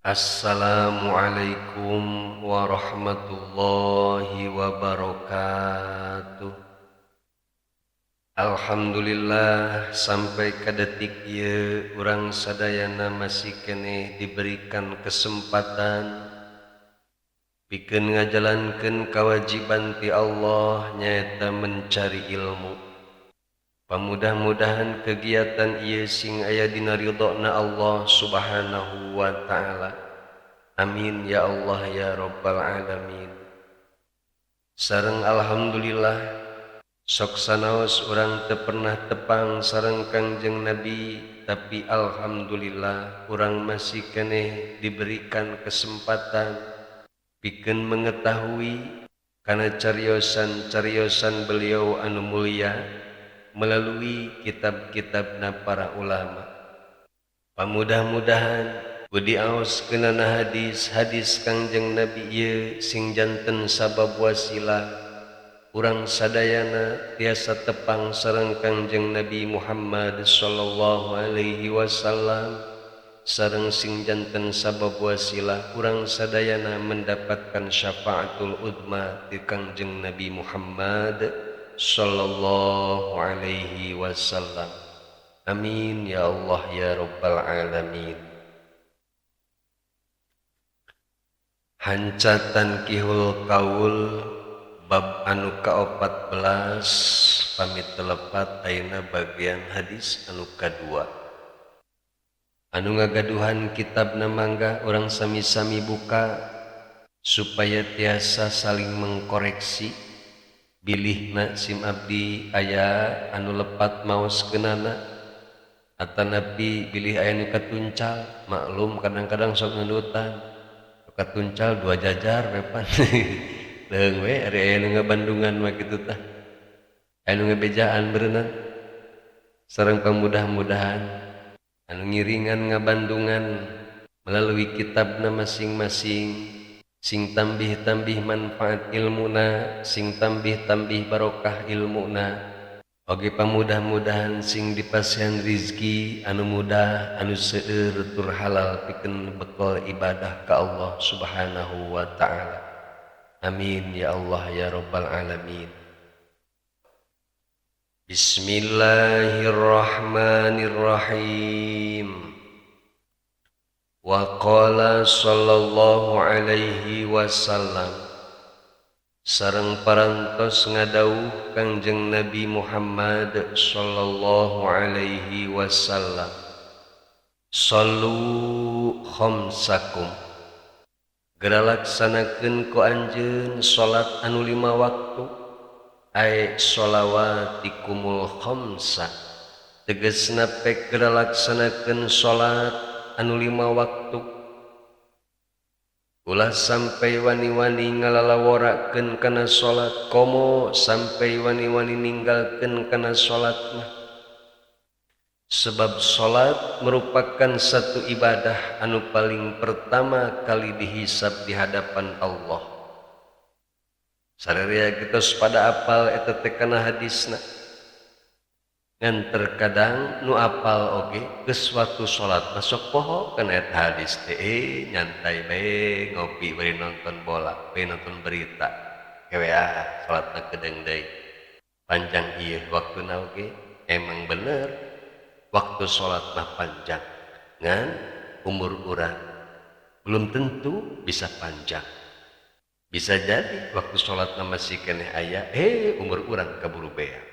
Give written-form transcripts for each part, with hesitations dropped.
Assalamualaikum warahmatullahi wabarakatuh. Alhamdulillah sampai ka detik ieu urang sadayana masih keneh diberikan kesempatan pikeun ngajalankeun kewajiban ti Allah, nyaeta mencari ilmu. Pamudah-mudahan kegiatan ieu sing aya dina ridhona Allah Subhanahu wa taala. Amin ya Allah ya Rabbal alamin. Sareng alhamdulillah, sok sanaos urang teu pernah tepang sareng Kangjeng Nabi, tapi alhamdulillah urang masih keneh diberikan kesempatan pikeun mengetahui kana cariosan-cariosan beliau anu mulia melalui kitab-kitabna para ulama. Pamudah-mudahan ku diaoskeunana hadis-hadis Kangjeng Nabi ieu sing janten sabab wasilah urang sadayana tiasa tepang sareng Kangjeng Nabi Muhammad sallallahu alaihi wasallam, sareng sing janten sabab wasilah urang sadayana mendapatkan syafaatul udma di Kangjeng Nabi Muhammad sallallahu alaihi wasallam. Amin ya Allah ya Rabbal alamin. Hanca Tankihul Qaul bab anu ka-14, pamit telepat ayeuna bagian hadis anu kadua. Anu ngagaduhan kitabna mangga urang sami-sami buka supaya tiasa saling mengkoreksi. Bilihna sim abdi aya anu lepat maoskeunana atanapi bilih aya nu katuncal, maklum kadang-kadang sok ngendutan katuncal dua jajar wepan. Leung we ari aya nu ngabandungan mah kitu tah, aya nu ngebejaan berenang. Sareng pamudah-mudahan anu ngiringan ngabandungan melalui kitabna masing-masing sing tambih-tambih manfaat ilmuna, sing tambih-tambih barokah ilmuna. Oge pamudah-mudahan sing dipasihan rizki anu mudah, anu seueur tur halal pikeun bekal ibadah ka Allah Subhanahu wa taala. Amin ya Allah ya Rabbal alamin. Bismillahirrahmanirrahim. Wa qala sallallahu alaihi wasallam, sareng parantos ngadawuh Kangjeng Nabi Muhammad sallallahu alaihi wasallam, sallu khamsakum, geura laksanakeun ku anjeun salat anu 5 waktu, ai sholawatikumul khamsa, tegasna pek geura laksanakeun salat anu 5 waktu. Ulah sampai wani-wani ngalalaworakeun kana salat, komo sampai wani-wani ninggalkeun kana salat mah. Sebab salat merupakan satu ibadah anu paling pertama kali dihisab di hadapan Allah. Sararea kitos pada apal eta teh kana hadisna. Ngan terkadang nu apal oge geus waktu salat masuk poho kana eta hadis teh, nyantai bae ngopi bari nonton bola, bari nonton berita. Kewe ah salatna kedeung deui. Panjang ieu waktuna oge, emang bener waktu salat mah panjang. Ngan umur urang belum tentu bisa panjang. Bisa jadi waktu salatna masih keneh aya, umur urang kaburu beak.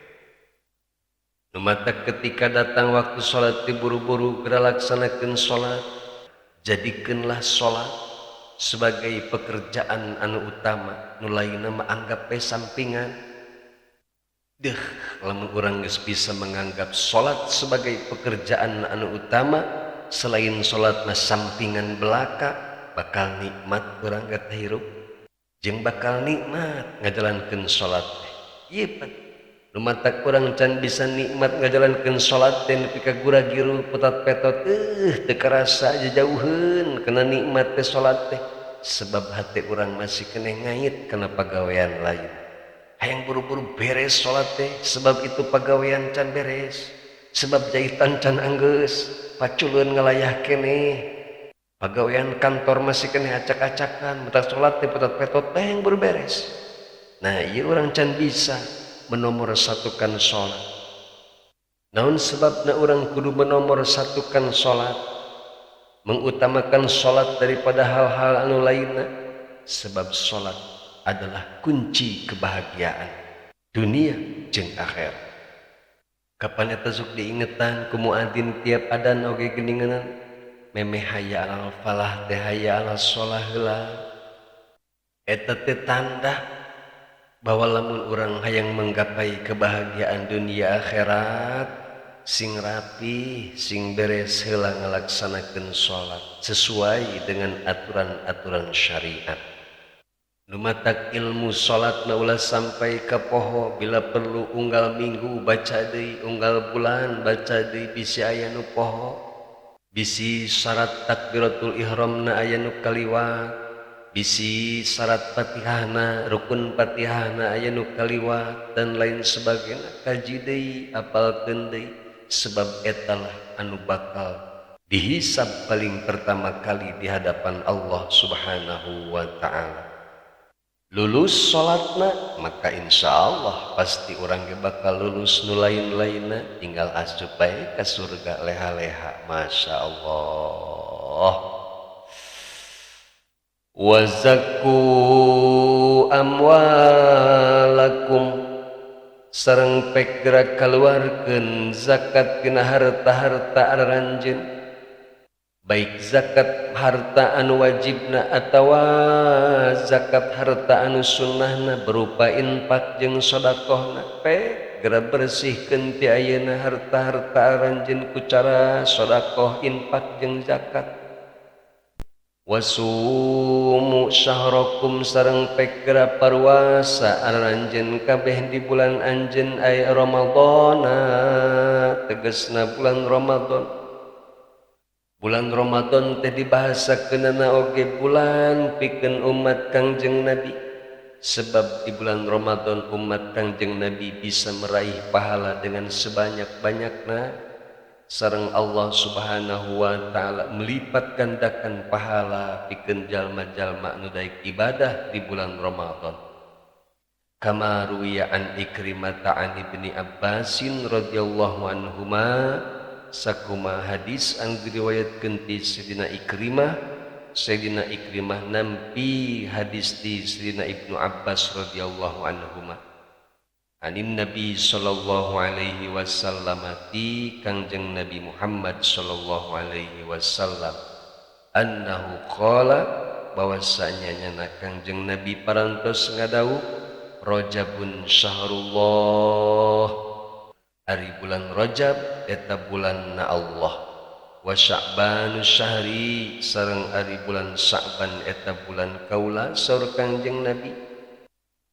Mata ketika datang waktu sholat diburu-buru geura laksanakeun sholat, jadikeunlah sholat sebagai pekerjaan anu utama, nu lainna mah anggap we sampingan. Deuh, lamun urang geus bisa menganggap sholat sebagai pekerjaan anu utama, selain sholat mah sampingan belaka, bakal nikmat urang eta hirup, jeung bakal nikmat ngajalankeun sholat teh. Ieu pan lumatak urang can bisa nikmat ngajalankeun salat teh nepi ka gura-giru putat petot, teu karasa jajauheun kana nikmat teh salat teh, sebab hate urang masih keneh ngait kana pagawean lain. Hayang buru-buru beres salat teh, sebab itu pagawean can beres, sebab jahitan can anggeus, paculeun ngalayah keneh. Pagawean kantor masih keneh acak-acakan, matak salat teh petot-petot teh beres. Nah, ieu urang can bisa menomorsatukan salat. Naon sebabna urang kudu menomorsatukan salat? Mengutamakan salat daripada hal-hal anu lainna, sebab salat adalah kunci kebahagiaan dunia jeung akhirat. Kapan eta sok diingetan ku muadzin tiap adan oge geuninganan, memeh hayya alal falah teh hayya alal shalah heula. Eta teh tanda bahwa lamun urang hayang menggapai kebahagiaan dunia akhirat, sing rapi, sing beres heula ngalaksanakeun salat sesuai dengan aturan-aturan syariat. Nu matak ilmu salat na ulah sampai ka poho, bila perlu unggal minggu baca deui, unggal bulan baca deui, bisi aya nu poho. Bisi syarat takbiratul ihramna aya nu kaliwat, bisi syarat Fatihahna, rukun Fatihahna aya nu kaliwat dan lain sebagainya. Kaji deui, apalkeun deui, sebab etalah anu bakal dihisab paling pertama kali di hadapan Allah Subhanahu wa ta'ala. Lulus salatna maka insya Allah pasti urang ge bakal lulus nu lain-lainna, tinggal asup bae ka surga leha-leha. Masya Allah. Wa zakku amwalakum, sareng pek gerak kaluarkeun zakat tina harta-harta aranjeun, baik zakat harta anu wajibna atawa zakat harta anu sunnahna berupa infak jeung sedekahna. Pek geura bersihkeun ti ayeuna harta-harta aranjeun ku cara sedekah, infak jeung zakat. Wasumu syahrakum, sareng pek geura parwasa aranjeun kabeh di bulan anjeun ay Ramadhana, tegasna bulan Ramadan. Bulan Ramadan teh dibahasakeunana oge bulan pikeun umat Kangjeng Nabi, sebab di bulan Ramadan umat Kangjeng Nabi bisa meraih pahala dengan sebanyak-banyakna, sareng Allah Subhanahu wa ta'ala melipat gandakan pahala pikeun jalma-jalma anu daek ibadah di bulan Ramadan. Kama ruwiya an Ikrimah an Ibni Abbasin radhiyallahu anhuma, sakuma hadis anu diriwayatkeun ti Sayyidina Ikrimah, Sayyidina Ikrimah nampi hadis ti Sayyidina Ibnu Abbas radhiyallahu anhuma. Anin Nabi sallallahu alaihi wasallam ti Kangjeng Nabi Muhammad sallallahu alaihi wasallam annahu qala, bahwasanya nyana Kangjeng Nabi parantos ngadawuh, Rajabun syahrullah, ari bulan Rajab eta bulanna Allah, wa Sya'banu syahri, sareng ari bulan Sya'ban eta bulan kaula saur Kangjeng Nabi,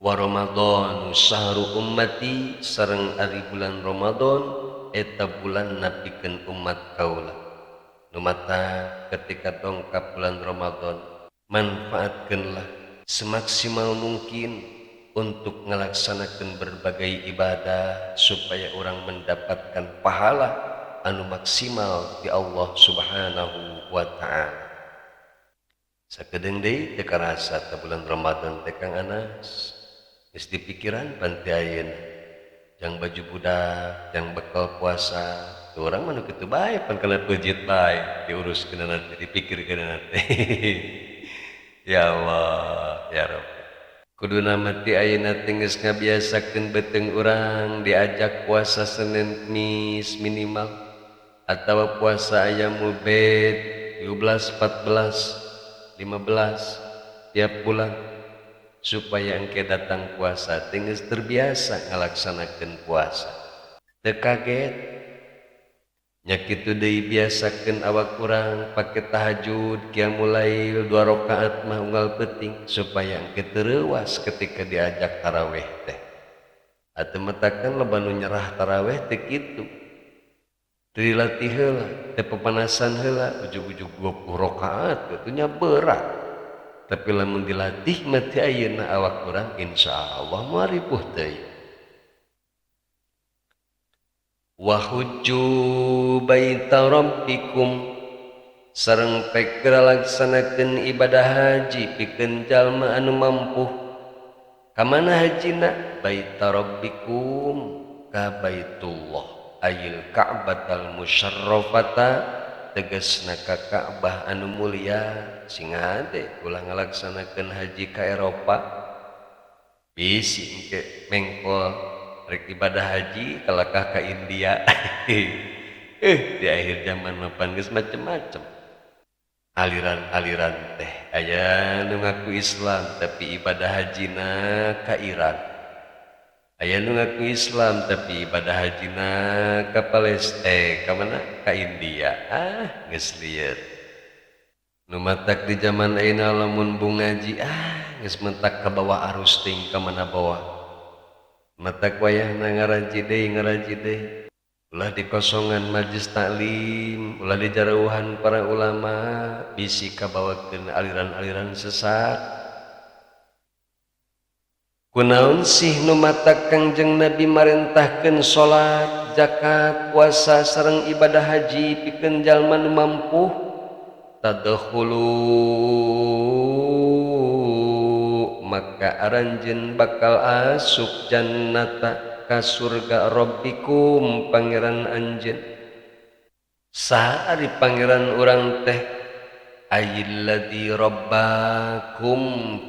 wa Ramadhanu syahru ummati, sareng ari bulan Ramadan eta bulan napikeun umat kaula. Nu mata ketika dongkap bulan Ramadan, manfaatkeunlah semaksimal mungkin untuk ngelaksanakan berbagai ibadah supaya orang mendapatkan pahala anu maksimal di Allah Subhanahu wa ta'ala. Sakedeung deui teu karasa ta bulan Ramadan teh Kang Anas. Geus dipikiran pan ti ayeuna, jang baju budak, jang bekal puasa, tuh urang mah nu kitu bae pan kana peujeut bae diuruskeunana teh, dipikirkeunana teh. Ya Allah, ya Rabb. Kuduna mah ti ayeuna teh geus ngabiasakeun beuteung urang diajak puasa Senin Kamis minimal, atawa puasa ayamul bid 13, 14, 15 tiap bulan, supaya engke datang puasa teh geus terbiasa ngalaksanakeun puasa. Teu kaget. Nya kitu deui biasakeun awak urang pake tahajud, qiyamul lail 2 rakaat mah unggal peuting supaya engke teu reuwas ketika diajak taraweh teh. Atuh matakan loba nu nyerah taraweh teh kitu. Teu dilatih heula, teu pepanasan heula, ujug-ujug 20 rakaat kitu nya berat. Tapi lamun dilatih mah ti ayeuna awak urang insyaallah moal ripuh teuing. Wa hujju baita rabbikum, Sareng pek geura laksanakeun ibadah haji pikeun jalma anu mampu. Ka mana hajina? Baita rabbikum ka Baitullah ayil Ka'batal musyarrafata tegasna ka Ka'bah anu mulia. Sing hade ulah ngalaksanakeun haji ka Eropa bisi engke mengkol rek ibadah haji kalakah ka India. Di akhir zaman mah pan geus macem-macem aliran-aliran teh. Aya nu ngaku Islam tapi ibadah hajina ka Iran, aya nu ngaku Islam tapi ibadah hajina ka Palestina, ka mana? Ka India. Ah geus lieur. Nu matak di zaman ayeuna lamun bung ngaji geus mentak ka bawah arus ting ka mana bawa. Matak wayahna ngaraji deui ngaraji deui. Ulah dikosongan majlis taklim, ulah dijarauhan para ulama, bisi kabawakeun aliran-aliran sesat. Kunaon sih nu matak Kangjeng Nabi marentahkeun salat, zakat, puasa sareng ibadah haji pikeun jalma nu mampu? Tadkhulu maka aranjeun bakal asup jannata ka surga rabbikum pangeran anjeun. Saha ari pangeran urang teh? Ayyalladzi rabbakum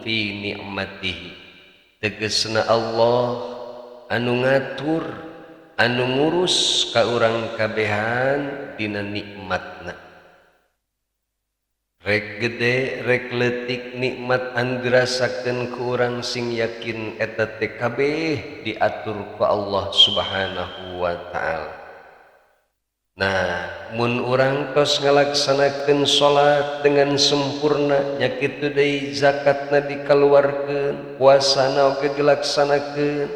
fi ni'matihi, tegasna Allah anu ngatur anu ngurus ka urang kabehan dina nikmatna. Rek gede rek leutik nikmat anu dirasakeun ku urang sing yakin eta teh kabeh diatur ku Allah Subhanahu wa taala. Nah, mun urang tos ngalaksanakeun salat dengan sempurna nya kitu deui zakatna dikaluarkeun, puasana oge dilaksanakeun,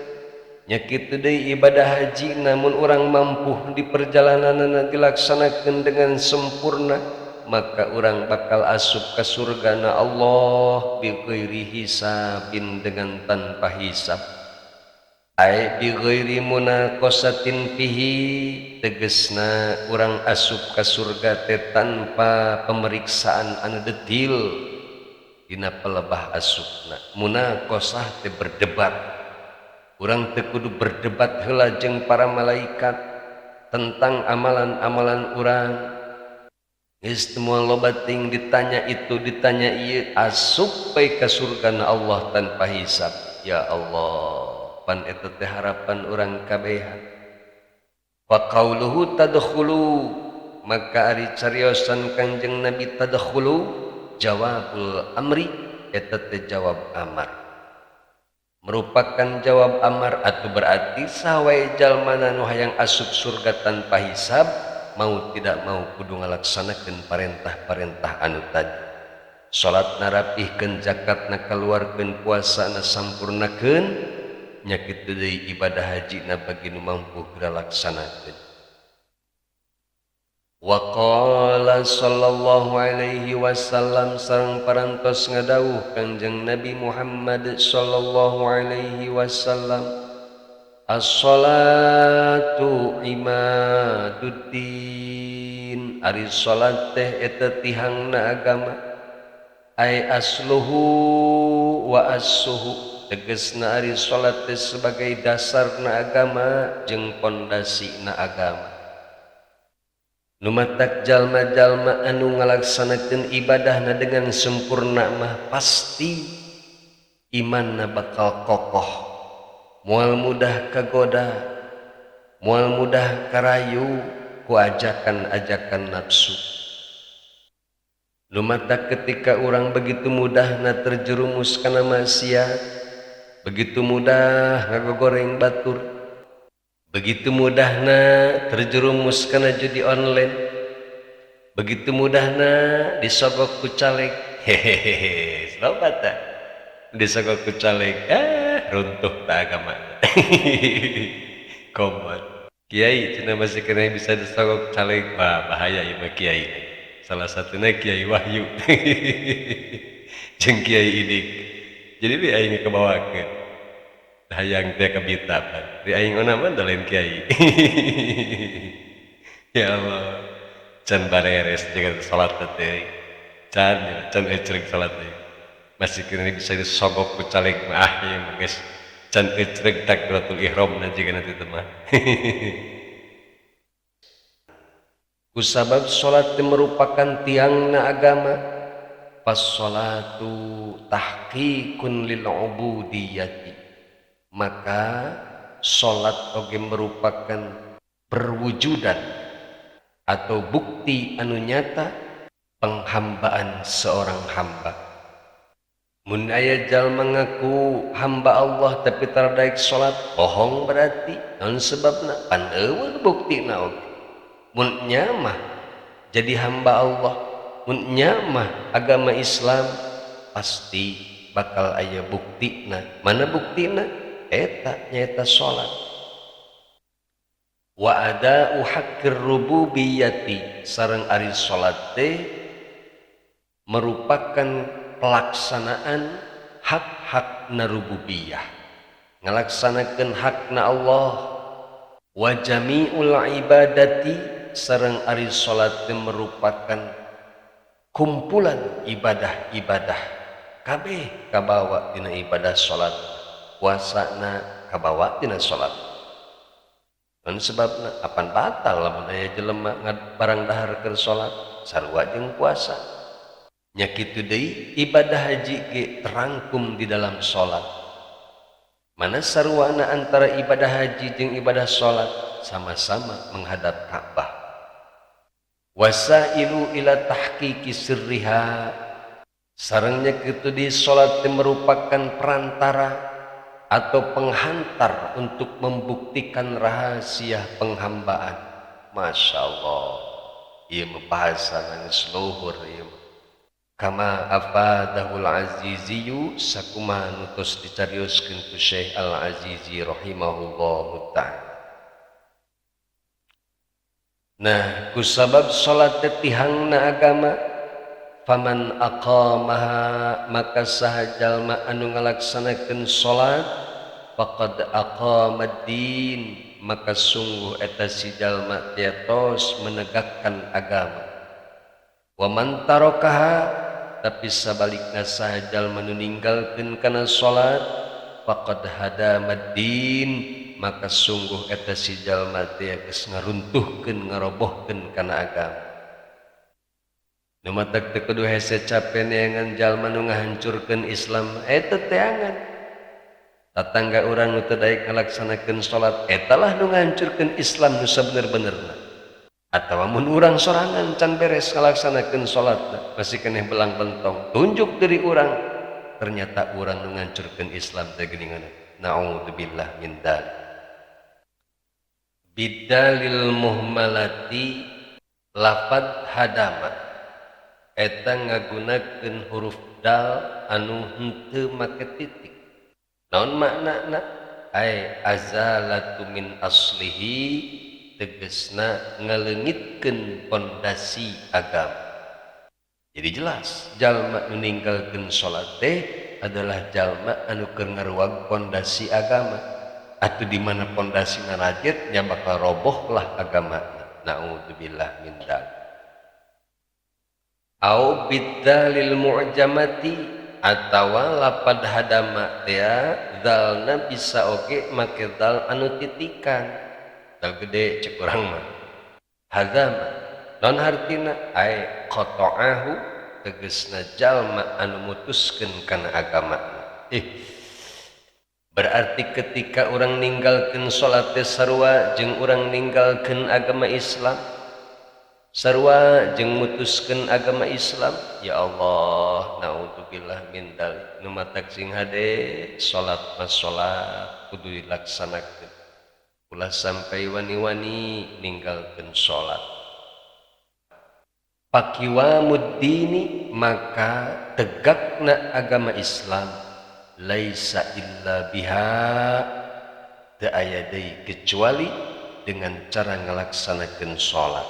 nya kitu deui ibadah haji namun urang mampu di perjalananna dilaksanakeun dengan sempurna, maka orang bakal asup ke surgana Allah bi ghairi hisabin dengan tanpa hisab. Ai bi ghairi munaqasatin fihi, tegesna orang asup ke surga teh tanpa pemeriksaan anu detil dina pelebah asupna. Munaqasah teh berdebat. Urang teh kudu berdebat heula jeung para malaikat tentang amalan-amalan urang. Geus teu moal loba ting ditanya itu ditanya ieu, asup bae ka surgana Allah tanpa hisab. Ya Allah, pan eta teh harapan urang kabehan. Wa qauluhu tadkhulu, maka ari cariosan Kangjeng Nabi tadkhulu jawabul amri, eta teh jawab amar. Merupakan jawab amar atau berarti sawae jalma nu hayang asup surga tanpa hisab mau tidak mau kudu ngalaksanakeun parentah-parentah anu tadi. Salatna rapihkeun, zakatna kaluarkeun, puasana sampurnakeun, nya kitu deui ibadah hajina bagi nu mampu geura laksanakeun. Wa qala sallallahu alaihi wasallam sareng parantos ngadawuh Kangjeng Nabi Muhammad sallallahu alaihi wasallam, as-salatu imaduddin, ari salat teh eta tihangna agama. Ai asluhu wa assuhu, tegasna ari salat teh sebagai dasarna agama jeung pondasina agama. Nu matak jalma-jalma anu ngalaksanakeun ibadahna dengan sempurna mah pasti imanna bakal kokoh, moal mudah kagoda, moal mudah karayu ku ajakan-ajakan nafsu. Nu matak ketika urang begitu mudahna terjerumus kana maksiat, begitu mudah ngagogoreng batur, begitu mudahna terjerumus kana judi online, begitu mudahna disogok ku caleg, hehehe, loba tah disogok ku caleg, runtuh tak agama. Komot kiai cenah masih kena bisa disogok caleg, wah bahaya ieu mah kiai. Salah satunya Kiai Wahyu jeung Kiai Idik. Jadi bi aing kebawakeun hayang teh kabitapan di aing ona mah lain kiai. Ya Allah, Can bareres jeung salat teh. Can can ecreg salat teh. Masih kena bisa disogok ku caleg mah ah ieu mah geus can ecreg takbiratul ihram na jiga nanti teh mah. Kusabab salat merupakan tiangna agama, pas salatu tahqiqun lil ubudiyati, maka salat oge merupakan perwujudan atau bukti anu nyata penghambaan seorang hamba. Mun aya jalma ngaku hamba Allah tapi tara daek salat, bohong berarti. Naon sebabna? Pan eueuh buktina oge. Mun nya mah jadi hamba Allah, mun nya mah agama Islam, pasti bakal aya buktina. Mana buktina? Eta nyaeta salat. Wa ada'u haqqir rububiyyati, sareng ari salat teh merupakan pelaksanaan hak-hak na rububiyah, ngalaksanakeun hakna Allah. Wa jami'ul ibadati, sareng ari salat teh merupakan kumpulan ibadah-ibadah kabeh kabawa dina ibadah salat, puasana kabawa dina salat. Naon sebabna? Apan batal lamun aya jelema barang dahar keur salat, sarua jeung puasa. Nya kitu deui ibadah haji ge terangkum di dalam salat. Mana saruana antara ibadah haji jeung ibadah salat? Sama-sama menghadap Ka'bah. Wasailu ila tahqiqi sirriha, sarengnya kitu di salat teh merupakan perantara atau penghantar untuk membuktikan rahasia penghambaan. Masya Allah, ieu mah bahasa geus luhur ieu mah. Kama afadahul aziziyu, sakumaha nu tos dicarioskeun ku Syekh Al-Azizi rahimahullahu ta'ala. Nah, kusabab salat teh tihangna agama, faman aqamaha, maka saha jalma anu ngalaksanakeun salat, faqad aqamad-din, maka sungguh eta si jalma teh tos menegakkan agama. Wa man tarakaha, tapi sabalikna saha jalma nu ninggalkeun kana salat, faqad hadamad-din, maka sungguh eta si jalma teh geus ngaruntuhkeun ngarobohkeun kana agama. Nu matak teu kudu hese cape neangan jalma nu ngahancurkeun Islam, eta teangan. Tatangga urang nu teu daek ngalaksanakeun salat, eta lah nu ngahancurkeun Islam nu sabener-benerna. Atawa mun urang sorangan can beres ngalaksanakeun salatna, masih keneh belang bentong, tunjuk diri urang, ternyata urang nu ngahancurkeun Islam teh geuningan. Na'udzubillah min dzalik. Bidalil muhmalati, lafad hadama eta ngagunakeun huruf dal anu henteu make titik. Naon maknana? Ai azalatu min aslihi, tegesna ngaleungitkeun pondasi agama. Jadi jelas jalma nu ninggalkeun salat teh adalah jalma anu keur ngaruag pondasi agama. Atuh di mana pondasina rajet nya bakal robohlah agama. Na'udzubillah min dzalik. Au bidzalil mu'jamati, atawa lapad hadama teh zalna bisa oge make zal anu titikan. Dal gede cek urang mah. Hadama naon hartina? Ai qata'ahu, tegesna jalma anu mutuskeun kana agama. Berarti ketika orang ninggalkeun salat teh sarua jeung urang ninggalkeun agama Islam, sarua jeung mutuskeun agama Islam. Ya Allah, naudzubillah min dzalik. Nu matak sing hade salat mah salat kudu dilaksanakeun, ulah sampai wani-wani ninggalkeun salat. Pakiwamuddini, maka tegakna agama Islam laisa illa biha, teu aya deui kecuali dengan cara ngalaksanakeun salat.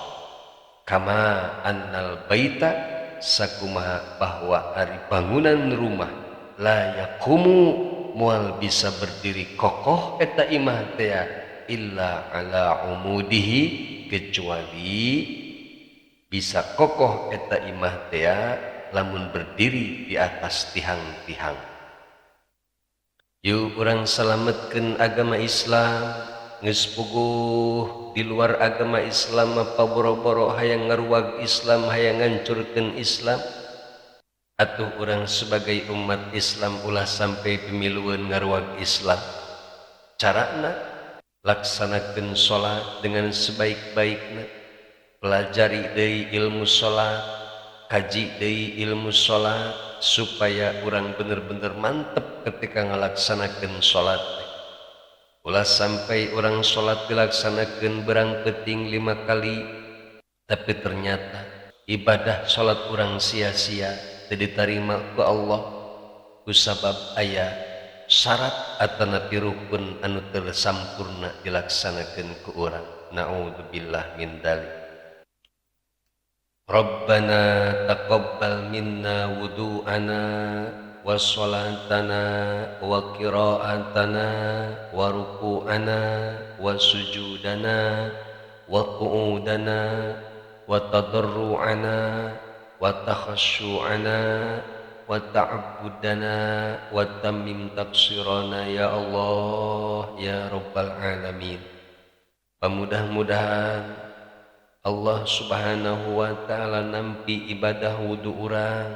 Kama annal baita, sakumaha bahwa ari bangunan rumah, la yaqumu, moal bisa berdiri kokoh eta imah teh, illa ala umudihi, kecuali Bisa kokoh eta imah teh lamun berdiri di atas tihang-tihang. Yuk urang salametkeun agama Islam. Geus puguh di luar agama Islam apa boro-boro hayang ngaruag Islam, hayang ngancurkeun Islam. Atuh urang sebagai umat Islam ulah sampai pemiluan ngaruag Islam. Carana laksanakeun salat dengan sebaik-baikna, pelajari deui ilmu salat, kaji deui ilmu salat supaya urang bener-bener mantep ketika ngalaksanakeun salat. Ulah sampai urang salat dilaksanakeun berang peuting 5 kali, tapi ternyata ibadah salat urang sia-sia, teu diterima ku Allah kusabab aya syarat atanapi rukun anu teu sampurna dilaksanakeun ku urang. Naudzubillah min dzalik. Rabbana taqabbal minna wudu'ana wa salatana wa qira'atana wa ruku'ana wa sujudana wa qu'udana wa tadarru'ana wa takhashu'ana wa ta'abbudana wa tammim taqsirana ya Allah ya Rabbal Alamin. Pamudah-mudahan Allah Subhanahu wa ta'ala nampi ibadah wudu urang,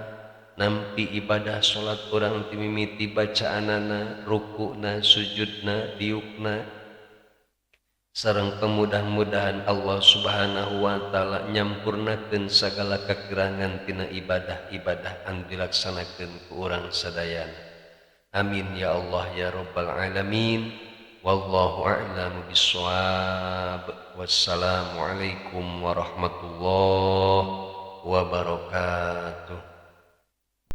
nampi ibadah salat urang timimiti bacaanana, rukuna, sujudna, diukna, sareng pemudah-mudahan Allah Subhanahu wa ta'ala nyampurnakeun sagala kakirangan tina ibadah-ibadah anu dilaksanakeun ku urang sadayana. Amin ya Allah ya Rabbal Alamin. Wallahu a'lamu bissawab. Wassalamualaikum warahmatullahi wabarakatuh.